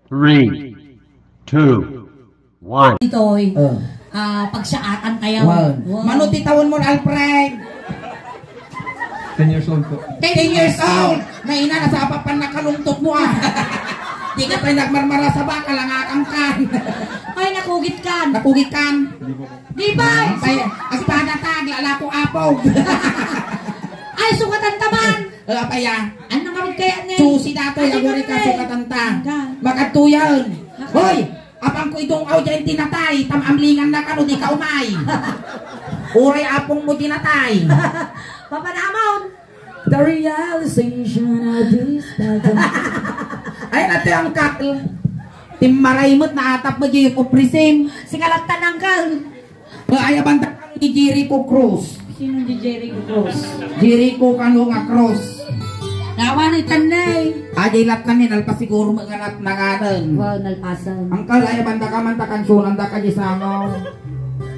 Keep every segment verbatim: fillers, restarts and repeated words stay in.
Three, two, one. Itoy, Oh. ah, pagsaatan kayo. Wow. Wow. Mano ti taon mo, Alfred? Ten years old po. Ten years old! Naina, nasapa pa nakalungtot mo, ah. Di ka pa nagmarmara sa baka, langakang kan. Ay, nakugit kan. Nakugit kan. Di ba? Ay, agpada ta, aglalako apog. Ay, sukatan ta man. Ah, apaya. Ano naman kaya ni? Susi datoy, Ate aguri ka, Mare. Sukatan ta. Hanggang. Makadtuyan. Hoy! Apang ko idong aw dyan tinatay, tam amlingan na kano di ka umay. Uray apong mo tinatay. Papanamon. The realization of this battle. Ay, nati ang kat-, timmaray mo't naatap mo di yung oprisin. Sikalat tananggal. Ay, abanda ni Jericho Cruz. Sino ni Jericho Cruz? Jericho kano nga Cruz. Nawa ni Tanay. Ajay lat na ni, nalpas siguro mga lat na nga nun. Wow, nalpasan. Ang kalay, abanda ka man, takansunan da ka di sangaw.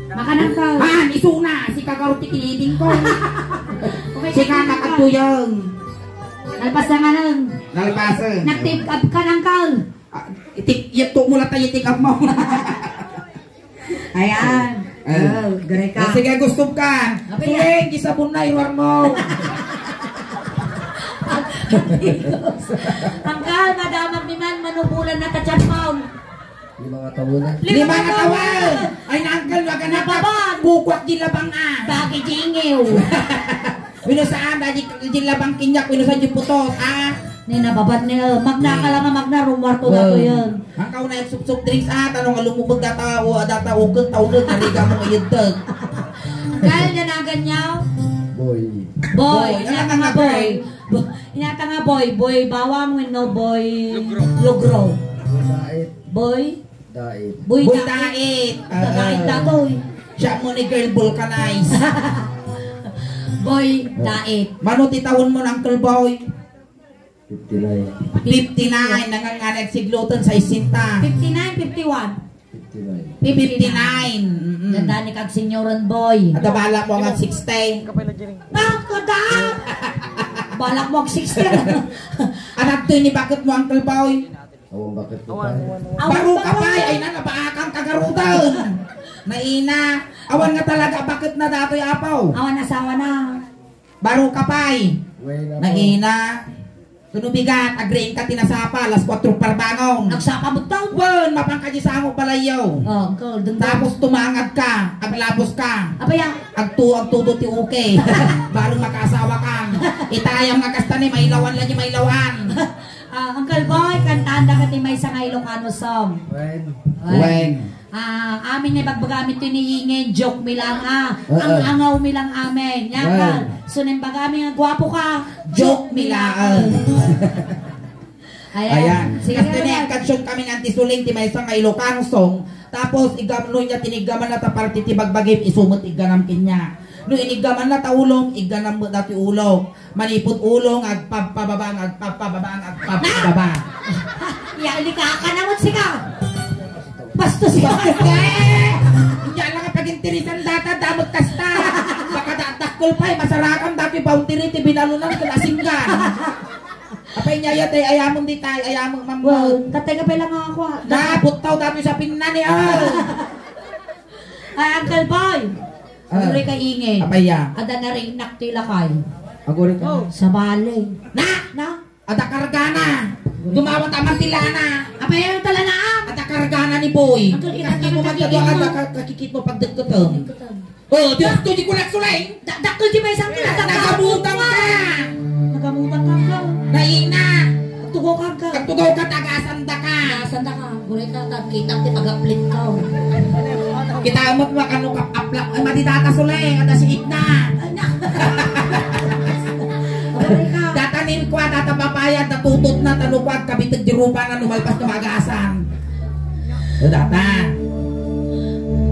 Makanang ka. Han, isuna, si Kagaro ti kiniding ko. Okay, si Kanak at Tuyang. Nalpas na nga nun. Nalpasan. Nag-take up ka ng kal. Ah, itik, ito mo lang tayo, take up mo. Ayan. Ayan. Oh, gare ka. Ah, sige, gusto ka. Sabi niya. Sige, gisabon na, iruar mo. Angkal, madamag ni man, manubulan na ta dyan, Pao. Lima nga taon na. Lima nga taon. Ay, na, angkal, wag ka na. Nababan. Bukwak di labang, ah. Bagi jingiw. Wino saan, dahil di labang kinyak, wino saan di putos, ah. Ni nababat ni, eh, magna ka lang nga magna, rumwarto na to yan. Ang kauna yung soft drinks, ah, tanong nga lumubog data, o data, o kung taunod, nariga mo nga yun, tag. Kaya niya na ganyan? Boy. Boy, Boy, inyata ano nga nga boy. Boy? Bo-, inyata nga boy, boy bawang, wenno boy lugro. Lugro. Dait. Boy? Dait. Boy Boy Dait. Dait. Ah, Dait ah. Datoy. Siya mo ni girl vulcanize. Boy Oh. Dait. Mano ti taon mo, Uncle Boy? Fifty-nine. Fifty-nine, nanganganay siglutan sa isinta. Fifty-nine, fifty-one. Fifty-nine. Fifty-nine. Mm-mm. Ganda ni kag senyoran boy. Ada bala mo nga sixty. Bakit da? Balak mo sixty. Anak to ni bakit mo, Uncle Boy? Awan bakit mo pa. Awan Baro ka bakit. Pa, ay na, nabaakang kagarutan. Naina. Awan nga talaga, bakit na datoy, apaw? Awan asawa na. Baro ka pay. Wen, apo. Nangina. Kuno bigat, agriing ka tinasapa, alas kuatro parbangon. Nagsapa mo taon? Wen, mapang ka di sango balayyo. Oh, golden. Tapos tumangad ka, aglabos ka. Apa ya? Agtu-, agtudo ti uke. Baro makaasawa ka. Itayam nga kasta ni mailawan la di mailawan. Ah, Uncle Boy, kantaan da ka ti maysa nga Ilocano song. Wen. Wen. Wen. Ah, amin nga ibagbagami ti ni Ingen, joke mi lang, ah. Oo. Ang angaw mi lang amin. Yan ka. Wow. So, nang bagami nga gwapo ka, joke mi lang. Ayan. Ayan. Sige, Kasta ni ayan. Ang kansion kami nga anti suling ti maysa nga Ilocano song. Tapos, igam-, no niya tiniggaman na ta parte ti bagbagim, isu met igganam kenya. No iniggaman na ta ulom, igganam met dati ulom. Manipud ulo nga agpabpababa, nga agpabpababa, nga agpabpababa. Ya, lika ka na mo, sika. Bastos ka. Bastos ka, eh. Hindi lang ang pag-interesan data, damot kasta. Baka da-, dakkel pay, masarakan, dati boundary, ti binalunan, kinasinggan. Apay niya, yatay, ayamon di tayo, ayamon, mamon. Wow, tatay ka pala nga ako, ah. Na, buttaw, dati sa pinna ni, ah. Ay, Uncle Boy. Ah. Aguri ka ingin. Apay ya? Ada na rin inak ti lakay. Aguri ka. Oh. Sa bali. Na! Na? Ada kargana. Dumawat aman ti lana. Apay, ano tala na, ah? Ada kargana ni Boy. Uncle, inak Kasi mo na magkagawa, tingin mo. Ada ka-, kakikit mo pagdagkatan. Pagdagkatan. Oh, Diyos ko, di ko nagsulay. Da-, dakkel di may isang Na-, nagkakabutang ka. Nagkabutang ka, ka. Naina. Tugaw ka, ka. Pagtugaw ka, tagasanda ka. Tagasanda ka. Gulay ka, tagkita, ti pag-aplit ka, oh. Kita mo, makano ka, apla-, ay, madi data sulay, ada si Itna. Ay, na. Gulay ka. Data nin kwa, data papaya, data tutut na, tano kwa, kabitag di rupa na, lumalpas na magasan. O, data.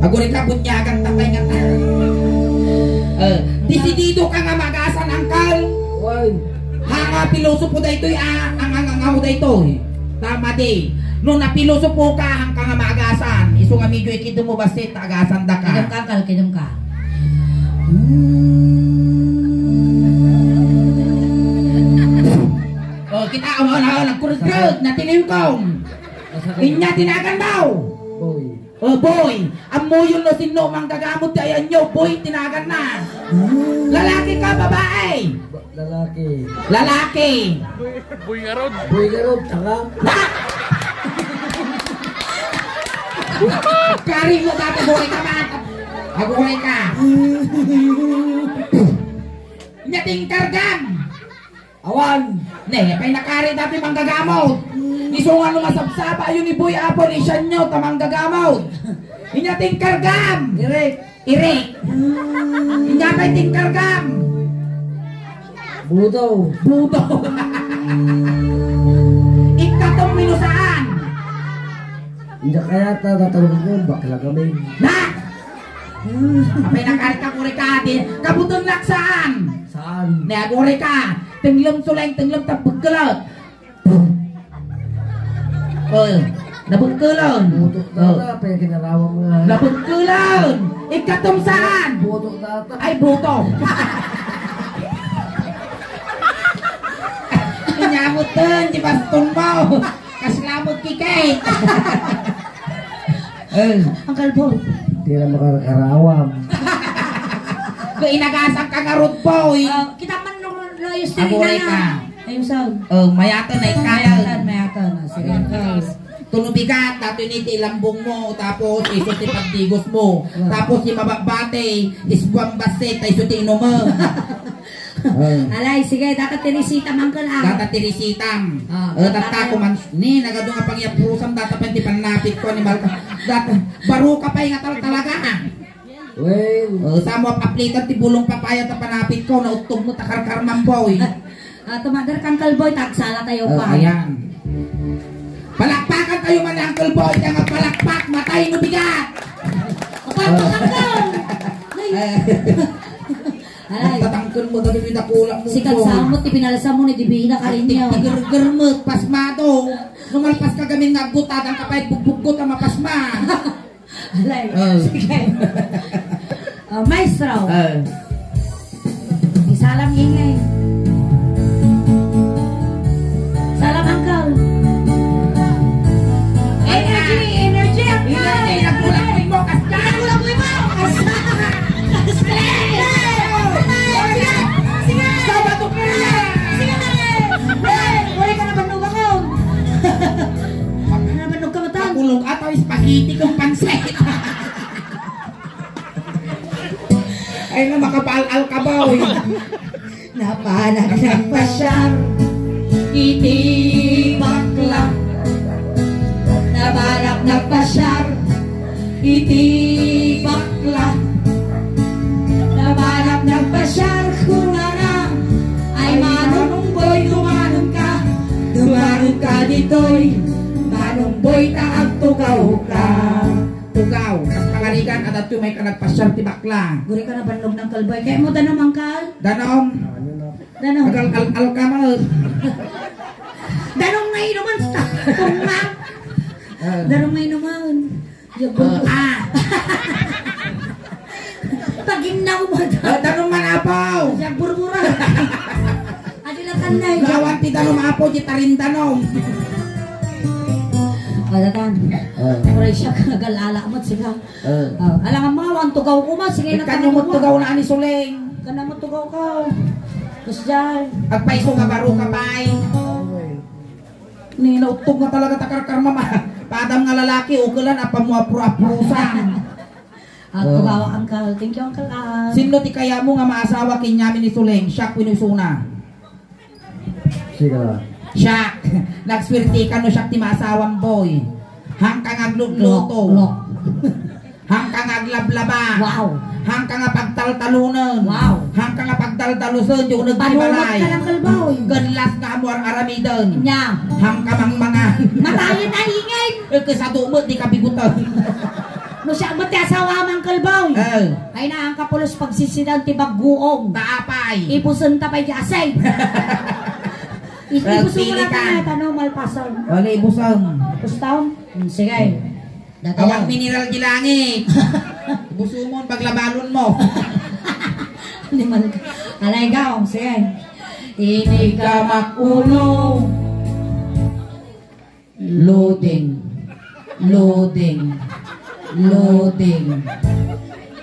Aguri ka, bunyagan ta pay nga ta. Eh, disidido ka nga magasan, angkal. Wen. Ha, nga pilosopo daytoy, ah, ang, ang, ang, ang daytoy. Tama di. No napilosopo ka, ang ka nga magasan. Isu nga medyo ikidem mo basit, agasan da ka. Kidem ka, angkal, kidem ka. Hmm. Oh, kita, oh, na, nagkurugkrug, natiliw ka. Inya ti naganmo. Boy. O, Boy. Ammoyon no sinno manggagamot ti ayanyo, Boy ti naganna. Hmm. Lalaki ka, babae? Ba-, lalaki. Lalaki. Boy ngarud. Boy ngarud, tanga. Kari mo dati, Boy ka man. Aguray ka. Nya ti inkargam. Awan. Ne, pay nakari dati manggagamot. Isu nga no masabsaba ayo ni Boy Apo ni Sianyo ta manggagamot. Inya ti inkargam. Irik. Irik. Inya pay ti inkargam. Buto. Buto. Ikkatom minusaan. Inya kayat ta tatawag mo, bakla kami. Na! Apay nakari ka, kuri ka, di, kabuteng laksaan. Saan? Ne, aguri ka. Tenglem, Suleng, tenglem, ta bekkelek. O, nabekkelen. Buto O. Tata, apay kinarawang nga. Nabekkelen. Ikkatom saan? Buto tata. Ay, buto. Inyamuten, di baston mo. Kasla mo kikay. Eh. Uncle Boy. Di na makakarawam. Kung inagasan ka nga root boy. Ah, kita man no, no, ayos tayo Amoy na. Ka. Ayusan. Oh, mayatan na ikayan. Mayatan, mayatan. Ah, sige, Uncle. Tunubigat, dati ni ti ilambong mo, tapos iso ti pagdigos mo. Wow. Tapos yung mababate, isbuang baset, iso ti inumem. Ah. Alay, sige, data ti resitam, uncle, ah. Data ti resitam. Ah, eh, data data ko man, ni, nagadu nga pangyapusam, data pa ti panapit ko, animal ka. Data, baro ka pa nga tal talaga, ah. Well. Eh, sa mo aplitan ti bulong papaya ta panapit ko, nauttog mo, takarkarmang boy. Ah, tumader ka, Uncle Boy, tagsala tayo Oh, pa. Ayan. Palakpakan tayo man, Uncle Boy, kaya nga palakpak, matay no bigat. Apa, Ah. Uncle? Ay. Eh. Ay. Nagtatangkol mo, dali may nakulang mo, Sikat boy. Sa mo, ti pinalsa mo ni Divina At Carino. Tigirgir mo, pasmado. Numalpas ka gamin nga agutadan ka pa, bugbuggot ang mapasma. Alay. Oh. Sige. Oh, maestro. Oh. Isalam ingay. Salam, uncle. Energy, energy, uncle. Energy, nagkulang mo, kas-, nagkulang mo, kas-, kas-, sige. Sige. Sabado ka na. Sige. Hey, wala ka na ba nung ako? Ano ba nung kamata? Nakulong ataw, spaghetti kong pansit. Ay na, makapaal-al ka ba, oy? Napanak nagpasyar iti bakla. Napanak nagpasyar iti bakla. Napanak nagpasyar kunana, ay Manong Boy, dumanon ka. Dumanon ka ditoy, Manong Boy, ta agtugaw ka. Tugaw, kas pangarigan, adda ti may ka nagpasyar ti bakla. Guri ka nabannog ng kalbay. Kaya mo, danom, angkal? Danom. Danom. Agal, al, al ka, ma. Danom nga inuman sa tunga. Ah. Danom nga inuman. Yagbur-, ah. Paginaw mo daw. Ah, danom man, apaw. Yagburbura. Adi lang kan na, eh. Gawan ti danom, apo, di tarin danom. O, datan. Ah. Aray siya, kagal-ala mo, siga. Ah. Ah, alangan mo, ang tugaw ko, ma, sige na. Ikan mo tugaw na ani Suleng. Kana mo tugaw ka. Tapos dyan. Agpaiso ka, baro ka, pay. Ni nauttog nga talaga ta karkarmama. Padam nga lalaki, ukelan, apam mo apro-aprosan. Ah, Oh. Tugawa, Uncle. Thank you, Uncle Al. Sinno ti kayamo nga maasawa ken ni Suleng? Siak wenno isuna? Siak. Siak. Nagswertekan no siak ti maasawam, boy. Hangka nga aglutluto. Klok, klok. Hangka nga aglablaba. Wow. Hangka nga pagtaltalunen. Wow. Hangka nga pagdaldalusen, di uneg ti Panulat balay. Ka ng kalbaw. Ken las nga amo ar-aramiden. Nya. Hangka mangmangan. Matayen ay ingay. E, kasado met, di kabigutan. No siya met ti asawa man kalbaw. Eh. Ay na, ang kapulos pagsisidan ti bagguong. Taapay. Ibusen ta pay di asay. Ibusen mo na Pagpili ka. Tayo, tano, malpasan. Wala ibusen. Gusto? Hmm, sige. Dati Awan lang. Mineral di langit. Busumon, paglabalon mo. Hindi man. Alay, gaw. Sige. Ini ka makuno. Loading. Loading. Loading.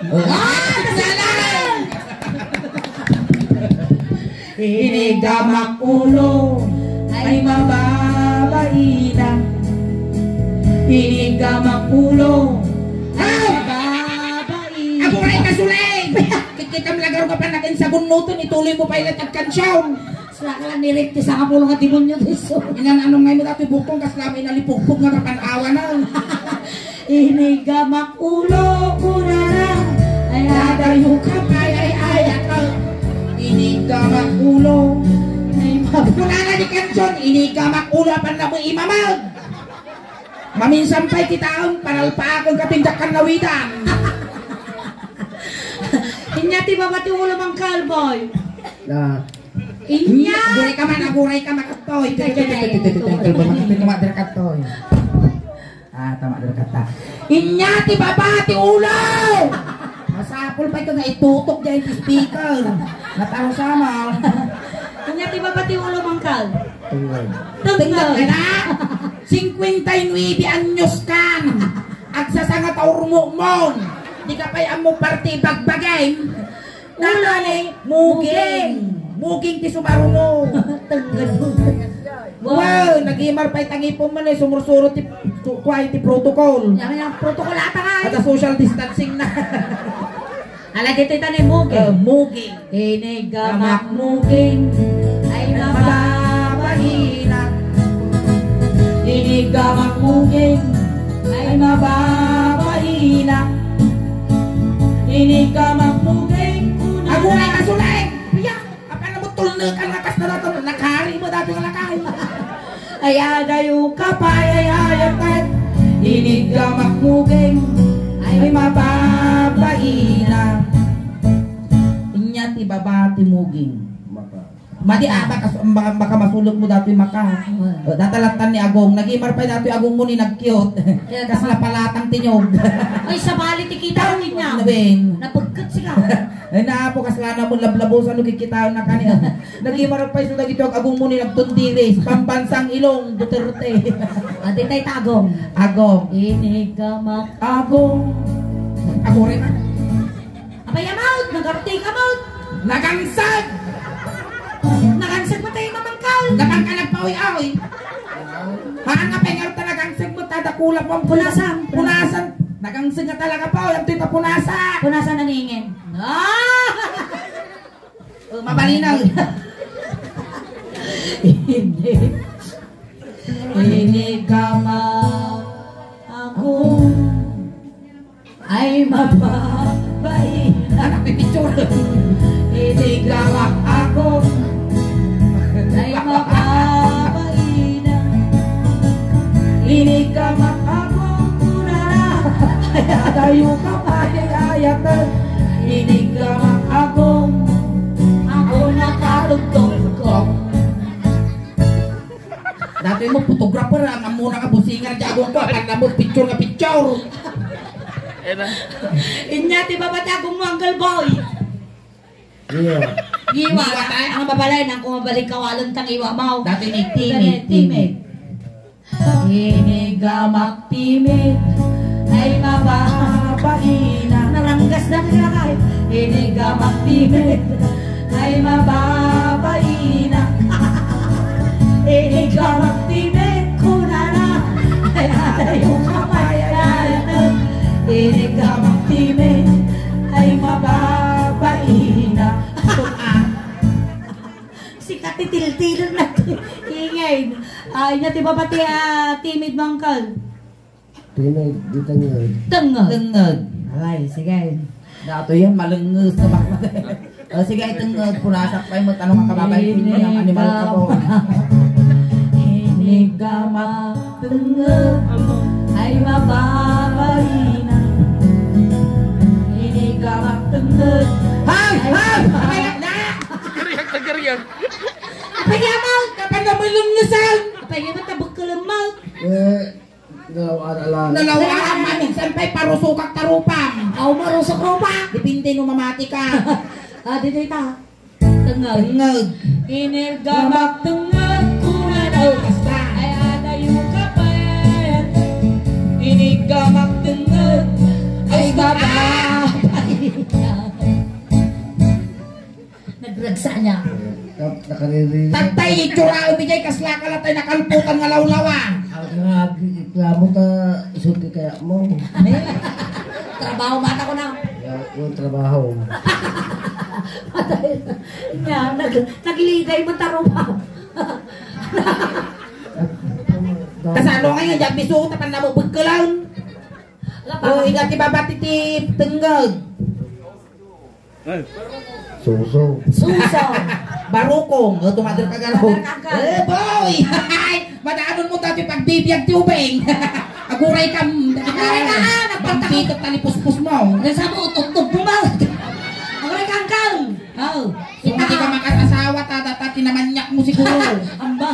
Ah, kasalanan! Inigamak ulo ay mababaina. Inigamak ulo ay mababaina. Aguray ka, Suleng! Kikita mo lagaro ka pa nakin sa gunuton, ituloy mo pa ila tagkansyon. Saka lang nirik ti sangapulo nga demonyo ti isu. Inan-ano ngay mo dati bukong kas lamay na lipugpog nga kapan-awanan. Inigamak ulo, kunana. Ay, adayo ka, ay, ay, ay, ako. Inigamak ulo. Ay, ma- Kunana di kanson, inigamak ulo, apan na mo imamag. Maminsan pa'y kitaon, panalpaakon ka, tindak kan nawidan. Inya ti baba ti ulo, Mang Kalboy. Na. Inya! Aguray ka man, aguray ka, makattoy. Ay, ay, ay, ay, ay. Kalboy, makattoy, makattoy. Ah, tama, dira kata. Inya ti baba ti ulo! Masapul pa ito nga itutok dyan ti speaker. Nataro sama. Inya ti baba ti ulo, Mang Kal. Tungod. Tungod. Tungod ka na? Cincuenta y nueve anyos kan. Agsasanga ta urmukmon. Di ka pa'y ammo parte ibagbagem. Nanay, muging. Muging ti sumaruno. Tungod. Wow, nagimar pa'y tangipon man eh, sumursuro ti tu-, kuay ti protocol. Yan, yan, protocol ata nga eh. Ada social distancing na. Ala, dito ita ni muging. Eh, muging. Inigamak muging ay mababaina. Inigamak muging ay mababaina. Inigamak muging kuna. Aguray ka, Suleng! Piyak! Apan mo tulnekan nga kas na nato, nakari mo dati nga lakay. Ay, adayo ka pa, ay, ay, ay, ay. Inigamak muging ay mababaina. Inya ti baba ti muging. Madi a, baka, baka, baka masulot mo datoy maka. Ah. O, datalattan ni Agong. Nagimar pa'y datoy Agong mo ni nagkiyot. Kaya kas tama. Napalatang tinyog. Ay, sabali ti kita Tama, niya. Nabing. Napagkat sika. Ay, naapo, kas lana mo lablabosan no kikitaon na kaniya. Nagimar pa'y so dagito Agong mo ni nagtundiris. Pambansang Ilong, Duterte. Ah, di tayo ta Agong. Agong. Inigamak. Agong. Agong rin, ah. Apay a maut, nagarti ka maut. Nagangsag! Nagangsag mo tayo, Mamangkal. Gapan ka nagpawi-awi. Haan nga pengar ta nagangsag mo, tadakula po ang punasan. Punasan. Nagangsag nga talaga po, yung tuwing papunasa. Punasan na ningin. Ah! Oh, mabalinaw. Hindi. Inigama ako. Ay, mababain. Anak ni picture. Inigamak ako. Ay, mababain. Inigamak ako, kunana. Ay, adayo ka pa, ay, ayat. Inigamak ako. Ako nakatugtog ko. Dati mo, photographer, ang amuna ka, busingan, di Agong ko, apan na mo, picture nga picture. Inya, ti baba ti Agong mo, Uncle Boy. Iya. Iwa, iwa, ta? Ang babalay, nang kumabalik kawalon tang iwa mo. Dati ni timid, timid. Inigamak timid, ay mababaina. Naranggas na kaya kay. Inigamak timid, ay mababaina. Inigamak timid, kunana. Ay, adayo ka pa, ay, ay, ay. Inigamak timid, ay mababaina. Sikat ti tiltil na ti ingay. Ah, inya ti baba ti, ah, timid, Mangkal. Timid, di tengnged. Tengnged. Tengnged. Alay, sige. Dato yan, malengnges na ba? O, sige, ay tengnged, punasak pa yung ano nga kababay, yung animal ka po. Inigama, tengnged, ay mababaina. Inigama, tengnged. Hay! Hay! Ay, na! Gariag na gariag. Apay nga, Mang? Kapan na mo ilungisan? Apay nga, ba't tabukkel, Mang? Eh, nalaw-an, ala. Nalaw-an, maminsan pa'y parusukak tarupam. Aw, marusok rupa. Depende no mamati ka. Ah, di, di ta. Tengnged. Tengnged. Inigama, tengnged, kunana. Oh, basta. Ay, adayo ka pa. Ikaw magtengngeg, ay baba. Nagragsa niya. Kap-, nakaririnig. Tattay, itsura, umigay, kasla ka latay nakalputan nga lawlawa. Ang nga, reklamo ta, isulti kaya mo. Trabaho, bata ko na. Ya, yung trabaho. Patay na. Nya, nag-, nagliday mo, tarupa. Kasano nga nga, diyan, biso, tapan na mo, bugkalan. Ala, o, baka- ika ti babati ti tenggeg. Suso. Suso. Barukong. O, tumader ka garo. Barukong. Eh, boy! Madanon mo dati pagbibiag ti ubing. Aguray ka, mm, aguray ka, ah, nagpagtak-, bambito talipuspos mo. Nasa mo, tutog mo ba? Aguray ka, angkal. Oh. Kung hindi ka makakasawa, tata, tati na manyak mo siguro. Amba.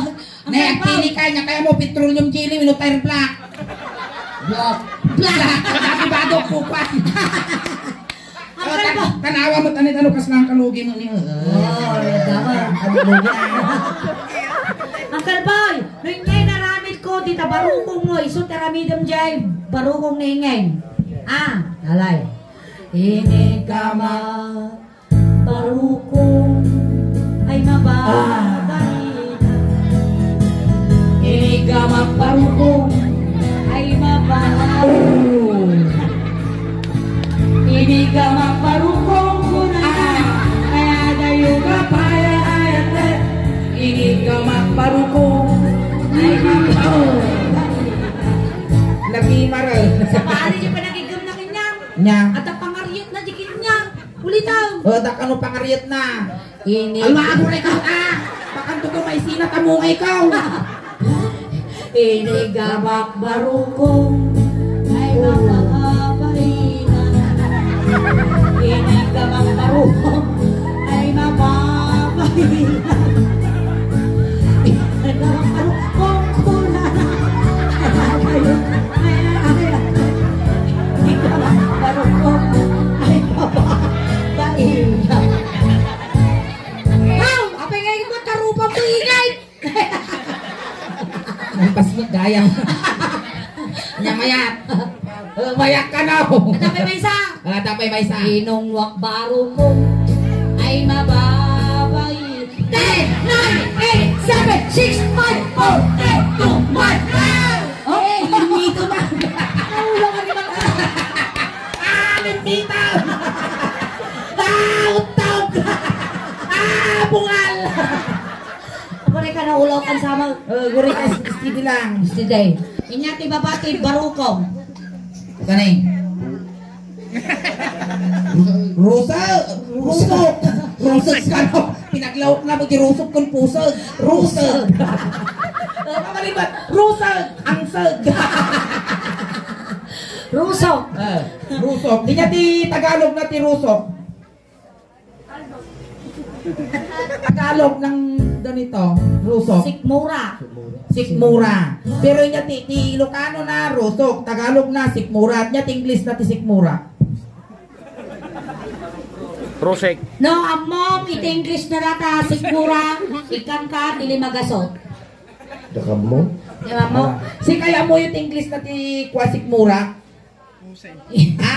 Ne, ang pili ka niya, kaya mo petroleum jelly, wino tire black. Black. Black. Dati ba daw kukuan? Ang Oh, kalbo. Tan-, tanawa mo, tanit, ano, kas lang kalugi mo niya. Oh, yeah, tama. Ang kalugi. Ang kalboy, no ingay naramid ko, di ta barukong mo, iso ti aramidem jay, barukong na ingay. Ah, alay. Ini ka ma-, barukong ay mababaitan. Ini ka ma-, barukong ay mababa-, oh. Ini ka ma-, barukong kuna, kaya dayo ka paya ayat. Ini ka ma-, barukong ay mababa. Lagi mara. Sa paari di pa nakigam na kanya. Nya. At ang pangariat na di kanya. Ulitan. O, da kano pangariat na. Ini. Alma, aguray ka, ah! Bakanto ko, may sina, tamungay ka. Ini ka ma-barukong ay mababainan. Ini ka ma-barukong ay mababainan. Ini ka ma-barukong kuna. Ay, ay, ay. Ini ka ma-barukong ay mababainan. Aw, apay nga ikaw, tarupa mo, ingay! Ang pasmit, dayang. Nya mayat. Eh, mayat ka na. Tapay maysa. Ah, tapay maysa. Inong wakbaro ko ay mababay. Ten, nine, eight, seven, six, five, four, three, two, one. Oh, eh, limito na. Naulo ka naman. Ah, limito. Ah, utog. Ah, bungal. Aguray ka na ulaw kan sama. Oh, aguray ka, steady lang. Steady. Inya ti babati, barukong. Kani? Rusa, rusok. Rusok ka, no? Pinaglawak na mo ti rusok kun pusok. Rusok. Mabalibat. Rusok. Angsag. Rusok. Eh, rusok. Inya ti Tagalog na ti rusok. Tagalog ng ganito, rusok. Sikmura. Sikmura. Pero inya ti, ti Ilocano na rusok, Tagalog na sikmura, nya ti English na ti sikmura. Rusek. No, ammom, iti English na data, sikmura, ikkan ka, dili magasot. Dakam mo? Di ba mo? Ah, si kaya mo yung English na ti kwa sikmura? Ha?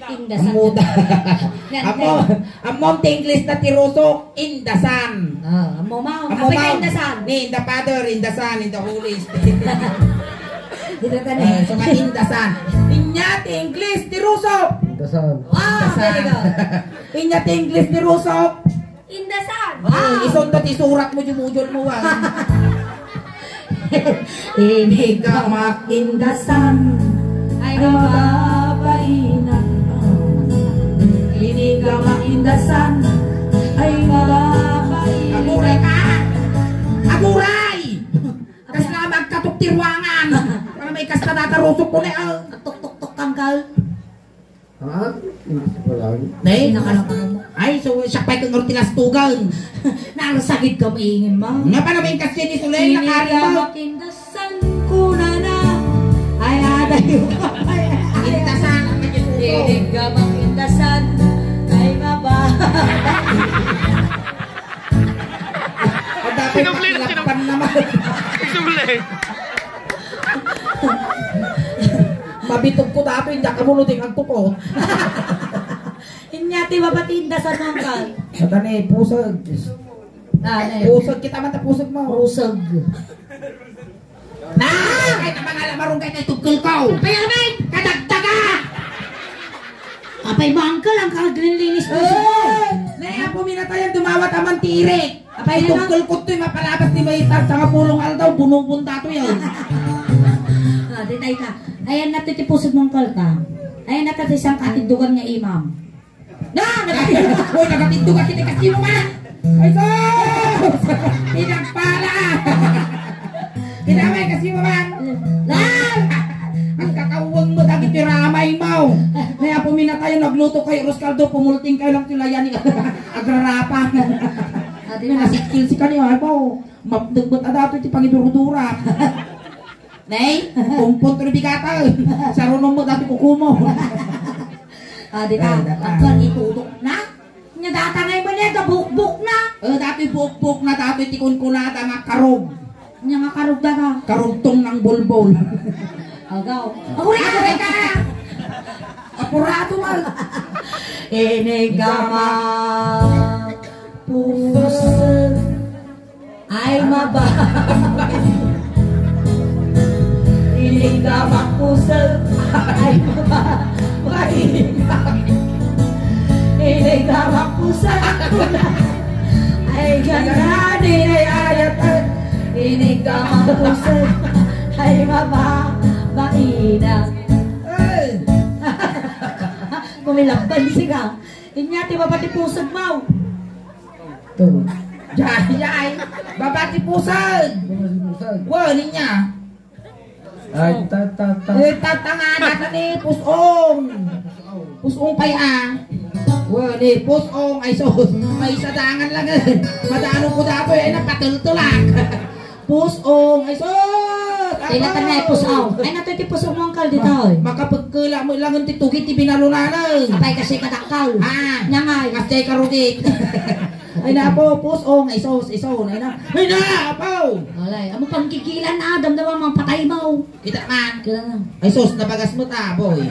Indasan. Amuda. Yan, Ammom, yan. Ammom ti English na ti rusok, indasan. Ah, ammo, ma. Ammo, Apay ka ma. Indasan? Ni, in the Father, in the Son, in the Holy Spirit. Dito ka na. Eh, so, indasan. Inya ti English ti rusok. Indasan. Wow, Indasan. Very good. Inya ti English ti rusok. Indasan. Ah, isundo ti surat mo, jumujol mo, ah. Ini ka makindasan ay mababainan. Ini ka makindasan ay mababainan. Aguray ka! Aguray! Kasla magkatok ti ruangan. Para may kasta natarusok ko na, ah. Tok, tok, tok, tanggal. Ha? Hindi ko lang. Ne? Ay, so, siya pa'y kang ortilastugan. Narasagid ka maingin mo. Nga pa naman kasi ni Sulay, Hindi nakari ka mo. Makindasan ko na na. Ay, adayo ka pa yan. Indasan, ang kanyang ulo. Hindi ka makindasan. Ay, maba. Ang dati Sinubli na, pakilapan sinubli. Naman. Sinubli. Kabitog ko datoy, diak amuno ti agtukot. Inya ti babati inda sa nangkal. Ata ni pusag. Ah, ne. Pusag kita man ta pusag mo. Pusag. Na! Ay, tabangala marunggay na itugkol ko. Payamay! Kadagdaga! Apay mo, uncle, ang kaglinlinis ko. Eh! Nay, apo, minatayan, dumawat aman ti irik. Apay, ano? Itugkol ko to'y mapalabas ti may tagtanga pulong aldaw, bunubun tato yan. Ah, di tayo ka. Ayan na to ti pusod mong kalta. Ayan na to ti isang katiddugan nga imam. Na! Uy, nagatiddugan ti kasimo man! Ay, sus! Pinagpala! Tinamay kasimo man! Lan! Ang kakawang mo, dagiti ramay mo! Nay, apo, minatayo, nagluto kayo, Roscaldo, pumulting kayo lang ti layan ni agrarapan. Ah, di May na. Nasikil si kaniyo, ay po, mapdagbat a dato iti pangidurudura. Nay, kumpon to bigatan. Sarunom mo, dati kukumo. Ah, di ta. Ay, data. Agkan itudok na. Nya data ngay man yan, gabukbok na. Eh, dati bukbok na, dati ti kunkunada nga karog. Nya nga karog da ka. Karugtong ng bulbol. Agaw. Ako rin, ako rin ka. Apurado man. Inigama. Pusag ay maba. Inigama pusag ay maba. Inigama pusag ay ganda ni ay ayat. Inigama pusag ay maba. Baina. Kumilabban siya. Inya ti baba ti pusag mo. To. Jay, jay. Baba ti pusag. Pusag. Wa, ninya. Ay, ta, ta, ta. Eh, tatanga na ka ni pusong. Pusong pay, ah. Wa, ni pusong. Ay, sus. May sadangan lang, eh. Madano ko datoy, ay, napatultulak. Pusong, ay sus! Ay, natan nga, ay, pusong. Ay, natoy ti pusong mo, angkal, ditoy. Ma-, makapagkala mo lang ti tugi ti binalunanay. Apay kasi kadakkel. Ah. Nya nga, ay. Kasi karugit. Ay, na po, pusong, ay sus, ison, ay na. Ay, na, apo! Alay, amo pang kikilan na, damdama mang patay mo. Kita man. Kailangan. Ay sus, nabagas mo ta, boy.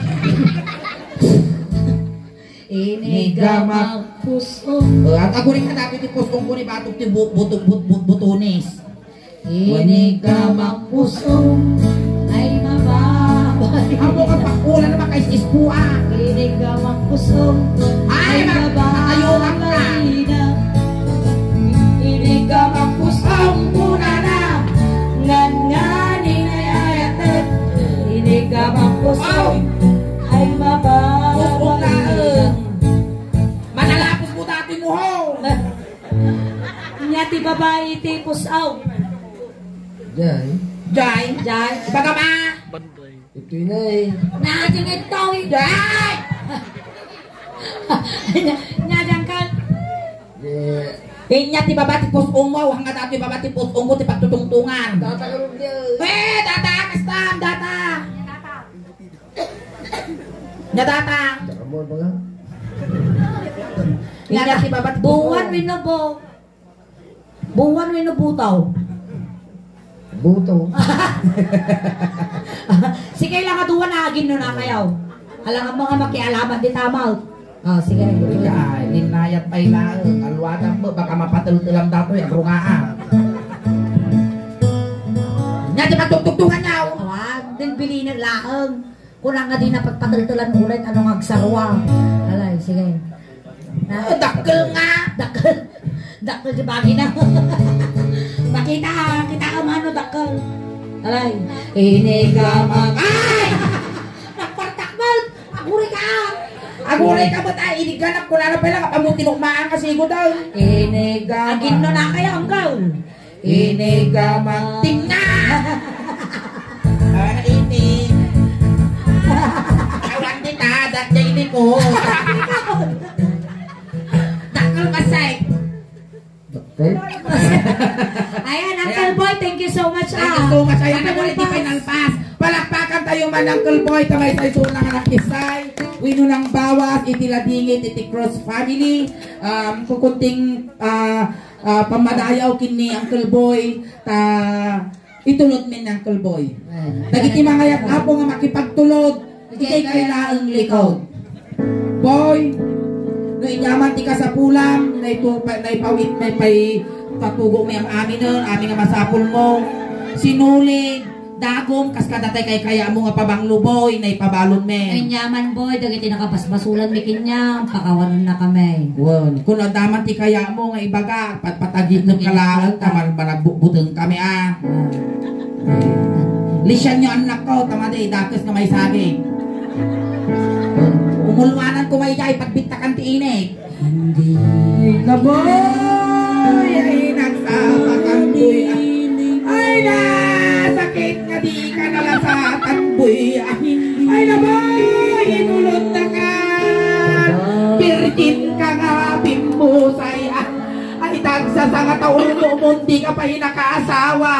Inigamak pusong. Oh, at agurin ka dati ti pusong ko ni batok ti bu-, buto-, but-, but-, butunis. Inigka mapusong ay mababay. Apo ka pa, wala na makais-ispuan. Inigka mapusong ay mababay na. Inigka mapusong kunana. Ngan nga ninayayat. Inigka mapusong ay mababay. Pusong na, eh. Manalapos mo dati mo, ho. Nya ti babai ti pus-aw. Jay. Jay. Jay. Ibaga ma. Itoy na eh. Nating itoy. Jay! Nya, nya, diyan ka. Yeah. Eh, nya ti baba ti pus-ong mo, hangga dati baba ti pus-ong mo, ti pagtutungtungan. Tata ka rin, Jay. Eh, data, kastam, data. Nya data. Diyan ka mo, baga. Nya dati baba ti pus-ong. Buwan wenno bo. Buwan wenno butaw? Butaw. Sige lang a duwa na agin no na kayaw. Alangan mo nga makialaman di tama. Ah, sige. Ika, ninayat pay laeng. Alwadan mo, baka mapatultulam datoy, agrungaan. Nya di matugtugtungan niya, oh. Awan, din bilinen laeng. Kunang nga di na pagpatultulan ulit, ano nga agsarwa. Alay, sige. Na, oh, dakkel nga. Dakkel. Dakkel di bagay na. Makita, kita ka mano, dakkel. Alay. Inigamak. Ay! Nagpartakbal! Aguri ka! Aguri ka, ba't ay iniganak ko na, ano pala, kapamuti mo kumaan kasi ko daw. Inigamak. Agin no na kaya, anggaw? Ini ka magtinga. Ah, ini. Awan kita, dat niya ini ko. Dakkel masay. Dakkel? Ayan, Uncle Boy, thank you so much. Thank you so much. Ayan, Uncle Boy, di pa inalpas. Palakpakan tayo man, Uncle Boy, ta may sa iso na nga nakisay. Wino nang bawas, iti ladingit, iti Cross family. Um, kukunting, ah, ah, pamadayaw ken ni Uncle Boy, ta itulod men ni Uncle Boy. Amen. Dagiti mangayat, Apo, nga makipagtulod, Idiay kay laeng likod. Boy, no inyaman ti kasapulam, naitu-, pa-, naipawit, naipay-, patugo mi am-aminen, amin nga masapul mo. Sinuli, dagom, kas kadatay kay kaya mo nga pabanglo, boy, naipabalon mi. Ay, nyaman, boy, dagiti nakabasbasulan mi kaniam, pakawanennakami. Wen, kun adda man ti kaya mo nga ibaga, patpatagitnekka laeng, ta man-, managbutbutengkami, a. Ah. Lisianyo, annakko, ta madi, dakes nga maisagid. Umulwananko may jay, pagbittakan ti init. Hindi. Naboy, ay, nagsapakan, boy, a. Ay, nasakit nga di ka nalasakan, boy, a. Ay, naboy, inulotnaka. Virgin ka nga pimbusay, a. Ay, tagsasanga ta uno, umundi ka pa inakaasawa.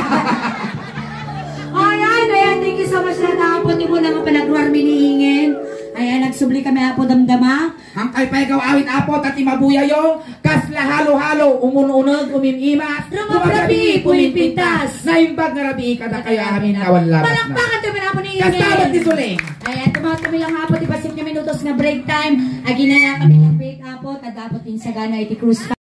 Ay, ay, ayan, thank you so much, Nana Apo, ti muna nga panagruar mi ni Ingen. Ayan, nagsubli kami, Apo, damdama. Hangkay pay gaw awit, Apo, ta ti mabuyayo, kasla halo-halo, umun-uneg, umim-imas, rumabrabi, pumipintas. Naimbag nga rabii, kadakayo amin, awan labas na. Palakpakan kami, Apo, ni Ingen. Kasta met ti suling. Ayan, tumawag kami lang, Apo, ti bassit nga minutos nga break time. Aginaya kami ng break, Apo, ta dapat insagana iti cruise.